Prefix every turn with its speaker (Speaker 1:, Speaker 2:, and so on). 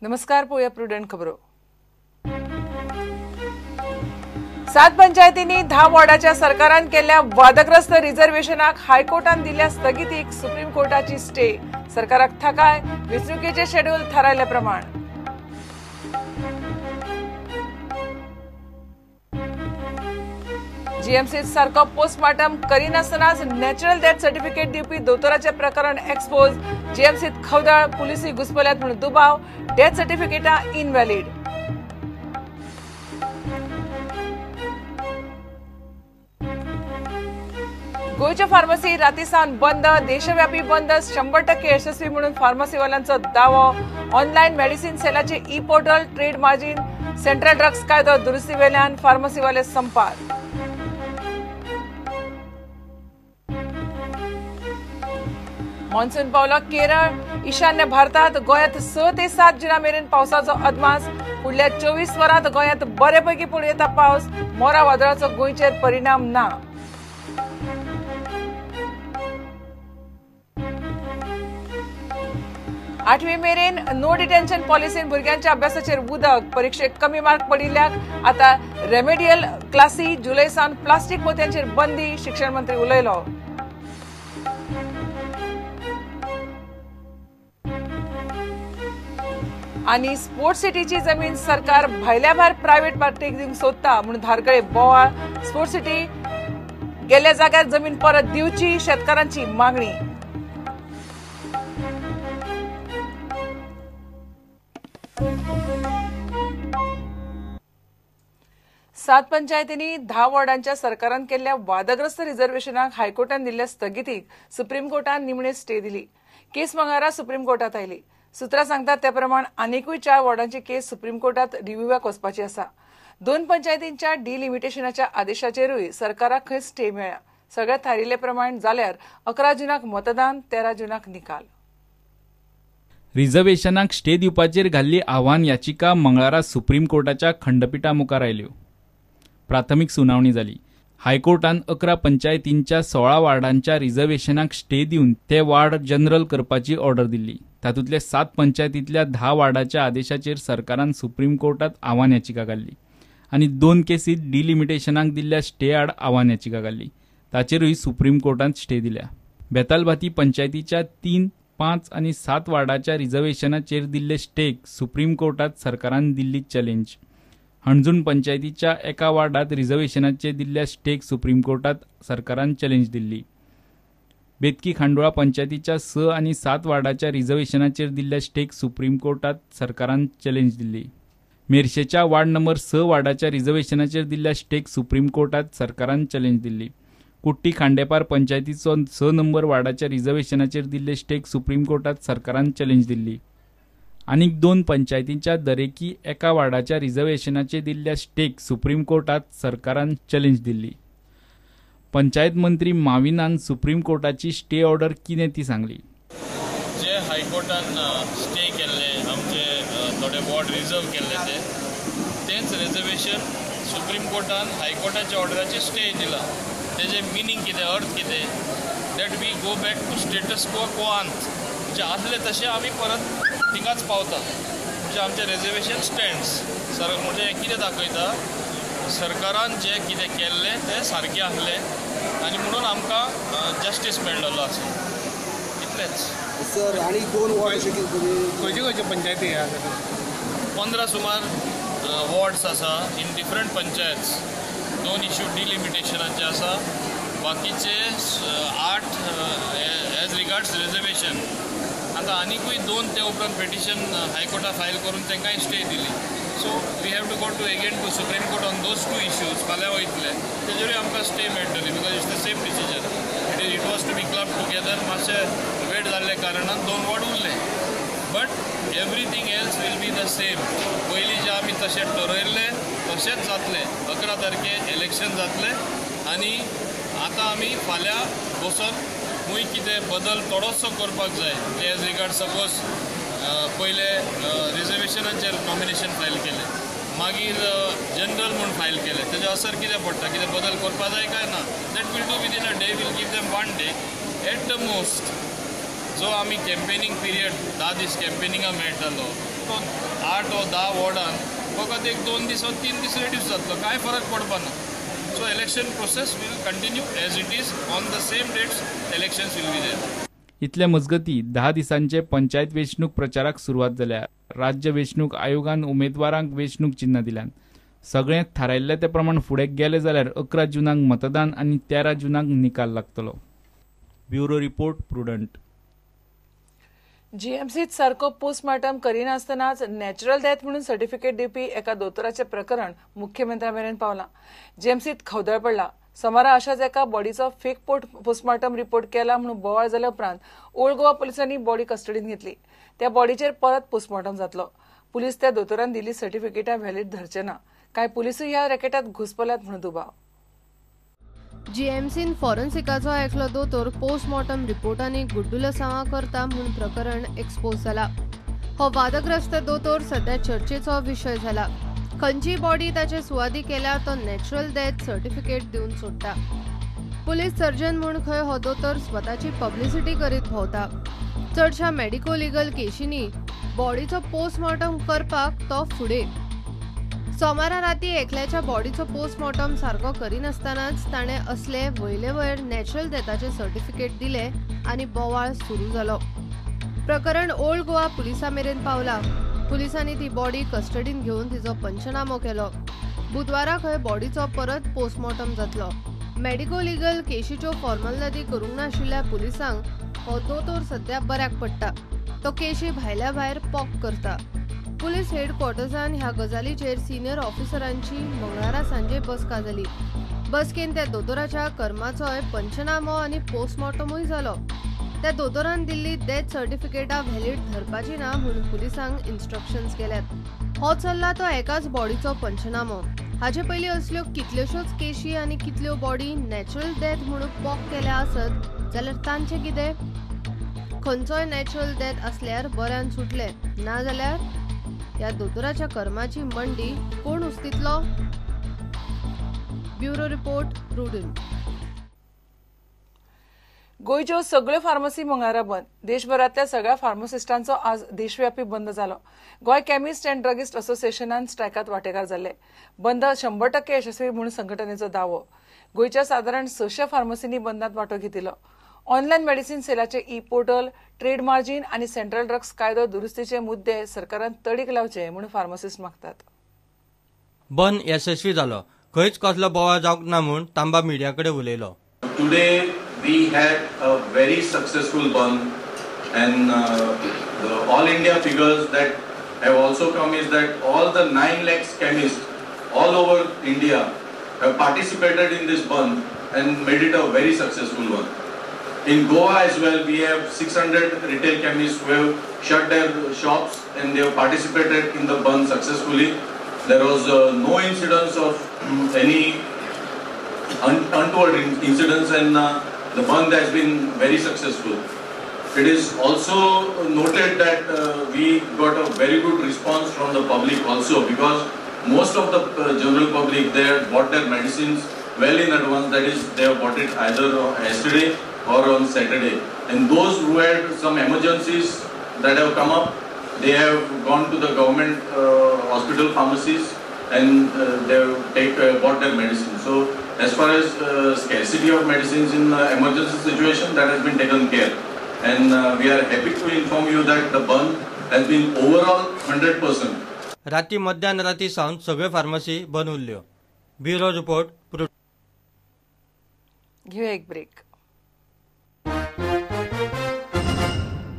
Speaker 1: नमस्कार, पळोवया प्रुडंट खबरो. 7 पंचायतींनी 10 वॉर्डाच्या सरकारान केल्ल्या वादग्रस्त रिझर्वेशनाक हायकोर्टान दिल्या स्थगितीक सुप्रीम कोर्टाची स्टे. सरकाराक थाकाय, वेंचणुकेचे शेड्यूल थारायल्या प्रमाण. जीएमसीत सारको पोस्टमार्टम करिनासतनाच नॅचरल डेथ सर्टिफिकेट दिवपी दोतोराचें प्रकरण एक्सपोज. जीएमसीत खवदळ, पुलिसी घुसपल्यात म्हूण दुबाव. डेथ सर्टिफिकेटां इनव्हॅलिड. गोंयच्यो फार्मासी राती सावन बंद. देशव्यापी बंद 100% यशस्वी म्हणून फार्मासीवाल्यांचो दावो. ऑनलायन मेडिसिन सेलाचे e portal, trade margin, central drugs कायदो दुरुस्ती वेल्यान फार्मासीवाले संपार. मॉन्सून पावलो केरळ, ईशान्य भारतात. गोंयांत 6 ते 7 जुना मेरेन पावसाचो अदमास. फुडल्या 24 वरांत गोंयांत बरेपैकी पडूं येता पावस. मोरा वादळाचो गोंयचेर परिणाम ना. आठवी मेरेन नो डिटेन्शन पॉलिसीन भुरग्यांच्या अभ्यासाचेर उदक. परिक्षेक कमी मार्क पडिल्ल्याक आतां रेमेडियल क्लासी. जुलय सावन प्लास्टीक पोत्यांचेर बंदी, शिक्षण मंत्री उलयलो. आनी स्पोर्ट्स सिटीची जमीन सरकार भायल्या भायर प्रायव्हेट पार्टीक दिवंक सोदता म्हणून धारगळे बोवाळ. स्पोर्ट्स सिटी गेल्या जाग्यार जमीन परत दिवची, शेतकारांची मागणी. सात पंचायतींनी 10 वॉर्डांच्या सरकारान केल्ल्या वादग्रस्त रिझर्वेशनाक हायकोर्टान दिल्ल्या स्थगितीक सुप्रीम कोर्टान निमणे स्टे दिली. केस मंगळारा सुप्रीम कोर्टात आयली. सूत्रां सांगतात त्या प्रमाण आनिकूय 4 वॉर्डांची केस सुप्रीम कोर्टात रिव्ह्यूवाक वचपाची आसा. 2 पंचायतींच्या डिलिमिटेशनाच्या आदेशाचेरूय सरकाराक खंय स्टे मेळ्ळा. सगळें थारिल्ले प्रमाण जाल्यार 11 जुनाक मतदान, 13 जुनाक निकाल.
Speaker 2: रिझर्वेशनाक स्टे दिवपाचेर घाल्ली आव्हान याचिका मंगळारा सुप्रीम कोर्टाच्या खंडपिठा मुखार आयल्यो. प्राथमीक सुनावणी जाली. हायकोर्टान 11 पंचायतींच्या 16 वार्डांच्या रिझर्वेशनाक स्टे दिवन ते वार्ड जनरल करपाची ऑर्डर दिल्ली. तातूंतल्या 7 पंचायतींतल्या 10 वार्डाच्या आदेशाचेर सरकारान सुप्रीम कोर्टात आव्हान याचिका घाल्ली आनी 2 केसीत डिलिमिटेशनाक दिल्ल्या स्टे आड आव्हान याचिका घाल्ली. ताचेरूय सुप्रीम कोर्टान स्टे दिल्या. बेतालभाती पंचायतीच्या 3, 5 आनी 7 वार्डाच्या रिझर्वेशनाचेर दिल्ले स्टेक सुप्रीम कोर्टात सरकारान दिल्ली चॅलेंज. हणजूण पंचायतीच्या एका वार्डात रिझर्वेशनाचे दिल्ल्या स्टेक सुप्रीम कोर्टात सरकारान चॅलेंज दिल्ली. बेतकी खांडोळा पंचायतीच्या 6 आनी 7 वार्डाच्या रिझर्वेशनाचेर दिल्ल्या स्टेक सुप्रीम कोर्टात सरकारान चॅलेंज दिल्ली. मेरशेच्या वार्ड नंबर 6 वार्डाच्या रिझर्वेशनाचेर दिल्ल्या स्टेक सुप्रीम कोर्टात सरकारान चॅलेंज दिल्ली. कुट्टी खांडेपार पंचायतीचो 6 नंबर वार्डाच्या रिझर्वेशनाचेर दिल्ले स्टेक सुप्रीम कोर्टात सरकारान चॅलेंज दिल्ली. आनीक 2 पंचायतींच्या दरेकी एका वार्डाच्या रिझर्वेशनाचे दिल्ल्या स्टेक सुप्रीम कोर्टात सरकारान चॅलेंज दिल्ली. पंचायत मंत्री माविनान सुप्रीम कोर्टाची स्टे ऑर्डर कितें ती सांगली.
Speaker 3: जे हायकोर्टान स्टे केल्ले आमचे थोडे वॉर्ड रिजर्व केल्ले ते तेंच रिजर्वेशन सुप्रीम कोर्टान हायकोर्टाच्या ऑर्डराचेर स्टे दिला. तेजें मिनींग कितें, अर्थ कितें, that we go back to status quo quo ante. म्हणजे आसले तशें आमी परत थिंगाच पावता. म्हणजे आमचें रिजर्वेशन स्टँड्स. सर म्हणजे कितें दाखयता, सरकारान जें कितें केल्लें तें सारकें आसलें आनी म्हणून आमकां जस्टीस मेळ्ळलो आसा. इतलेंच
Speaker 4: सर. आनी 2 वॉर्ड खंयचे खंयचे पंचायती आसा?
Speaker 3: 15 सुमार वॉर्ड्स आसा इन डिफरंट पंचायत्स. 2 इश्यू डिलिमिटेशनाचे आसा, बाकीचे 8 एज रिगार्ड्स रिजर्वेशन. आतां आनिकूय 2 ते उपरांत पिटिशन हायकोर्टात फायल करून तांकांय स्टे दिली. So we have to go to again to Supreme Court on those 2 issues. फाल्यां वयतले तेजेरूय आमकां स्टे मेळटली because it's the same decision. It was to be club together. मातशें वेट जाल्ल्या कारणान 2 वॉर्ड उरले, but everything else will be the same. पयलीं जें आमी तशें ठरयल्लें तशेंच जातलें. 11 तारखेर इलेक्शन जातलें आनी आतां आमी फाल्यां बसोन खूंय कितें बदल थोडोसो करपाक जाय. एज रिगार्ड सपोज पयले रिजर्वेशनाचेर नॉमिनेशन फायल केलें, मागीर जनरल म्हूण फायल केलें, तेजें असर कितें पडटा, कितें बदल करपाक जाय काय ना, that will do within a day. Will give them 1 day at the most. जो आमी कॅम्पेनींग पिरियड 10 दीस कॅम्पेनिंगा मेळटालो तो 8 वा 10 वॉर्डान फकत एक 2 दीस वा 3 दीस रेड्यूस जातलो, कांय फरक पडपा ना. So election process will continue as it is on the same dates, elections will be there.
Speaker 2: इतले मजगती 10 दिसांचे पंचायत वेंचणूक प्रचाराक सुरवात जाल्या. राज्य वेंचणूक आयोगान उमेदवारांक वेंचणूक चिन्ह दिल्यान. सगळें थारायल्ले ते प्रमाण फुडें गेले जाल्यार 11 जूनाक मतदान आनी 13 जूनाक निकाल लागतलो. Bureau report, Prudent.
Speaker 1: जीएमसीत सारको पोस्टमार्टम करिनासतनाच नॅचरल डेथ म्हणून सर्टिफिकेट दिवपी एका दोतोराचें प्रकरण मुख्यमंत्र्या मेरेन पावलां. जीएमसीत खवदळ पडला. सोमारा अशाच एका बॉडीचो फेक पोस्टमार्टम रिपोर्ट केला म्हणून बोवाळ जाल्या उपरांत ओल्ड गोवा पुलिसांनी बॉडी कस्टडीन घेतली. त्या बॉडीचेर परत पोस्टमार्टम जातलो. पुलीस त्या दोतोरान दिल्ली सर्टिफिकेटां व्हॅलीड धरचे ना. कांय पुलिसूय ह्या रॅकेटात घुसपल्यात म्हणून दुबाव.
Speaker 5: जीएमसीन फॉरेन्सिकाचो एकलो दोतोर पोस्टमॉर्टम रिपोर्टांनी गुड्डुलसांवां करता म्हूण प्रकरण एक्सपोज जाला. हो वादग्रस्त दोतोर सध्या चर्चेचो विशय जाला. खंयची बॉडी ताचे सुवादी केल्या तो नॅचरल डेथ सर्टिफिकेट दिवन सोडटा. पुलीस सर्जन म्हूण खंय हो दोतोर स्वताची पब्लिसिटी करीत भोंवता. चडशा मेडिको लिगल केशींनी बॉडीचो पोस्टमॉर्टम करपाक तो फुडें. सोमारा राती एकल्याच्या बॉडीचो पोस्टमॉर्टम सारको करिनासतनाच ताणें असले वयले वयर नॅचरल डेथाचें सर्टिफिकेट दिलें आनी बोवाळ सुरू जालो. प्रकरण ओल्ड गोवा पुलिसां मेरेन पावला. पुलिसांनी ती बॉडी कस्टडीन घेवन तिचो पंचनामो केलो. बुधवारा खंय बॉडीचो परत पोस्टमॉर्टम जातलो. मेडिको लिगल केशीच्यो फॉर्मलदी करूंक नाशिल्ल्या पुलिसांक हो दोतोर सध्या बऱ्याक पडटा. तो केशी भायल्या भायर पॉक करता. पुलीस हेडक्वॉर्टर्सान ह्या गजालीचेर सिनियर ऑफिसरांची मंगळारा सांजे बसका जाली. बसकेन त्या दोतोराच्या कर्माचोय पंचनामो आनी पोस्टमॉर्टमूय जालो. त्या दोतोरान दिल्ली डेथ सर्टिफिकेटां व्हॅलीड धरपाची ना म्हूण पुलिसांक इन्स्ट्रक्शन्स केल्यात. हो चल्ला तो एकाच बॉडीचो पंचनामो. हाचे पयलीं असल्यो कितल्योश्योच केशी आनी कितल्यो बॉडी नॅचरल डेथ म्हणून पॉक केल्या आसत जाल्यार तांचें कितें? खंयचोय नॅचरल डेथ आसल्यार बऱ्यान सुटले, ना जाल्यार ह्या दोतोराच्या कर्माची मंडी कोण उस्तितलो? Bureau report, Prudent.
Speaker 1: गोंयच्यो सगळ्यो फार्मसी मंगळारा बंद. देशभरांतल्या सगळ्या फार्मासिस्टांचो आज देशव्यापी बंद जालो. गोंय केमिस्ट अँड ड्रगिस्ट असोसिएशनान स्ट्रायकात वांटेकार जाल्ले. बंद 100% यशस्वी म्हूण संघटनेचो दावो. गोंयच्या सादारण 600 फार्मसींनी बंदात वांटो घेतिल्लो. ऑनलायन मेडिसिन सेलाचे ई पोर्टल, ट्रेड मार्जीन आनी सेंट्रल ड्रग्स कायदो दुरुस्तीचे मुद्दे सरकारान तडीक लावचे म्हूण फार्मासिस्ट मागतात.
Speaker 6: बंद यशस्वी जालो. खंयच कसलो बोवाळ जावंक ना म्हूण तांबा मिडिया कडेन उलयलो.
Speaker 7: Today we had a very successful bandh and the all India figures that have also come is that all the 9 lakhs chemists all over India have participated in this bandh and made it a very successful one. In Goa as well, we have 600 retail chemists who have shut their shops and they have participated in the bandh successfully. There was no incidence of any untoward incidents and the bandh has been very successful. It is also noted that we got a very good response from the public also, because most of the general public, they have bought their medicines well in advance, that is, they have bought it either yesterday or on Saturday. And those who had some emergencies that have come up, they have gone to the government hospital pharmacies and they have bought their medicine. So as far as scarcity of medicines in emergency situation, that has been taken care. And we are happy to inform you that the bandh has been overall 100%.
Speaker 6: राती मध्यान राती सावन सगळ्यो pharmacy बंद उरल्यो. Bureau report.
Speaker 1: घेऊया एक break.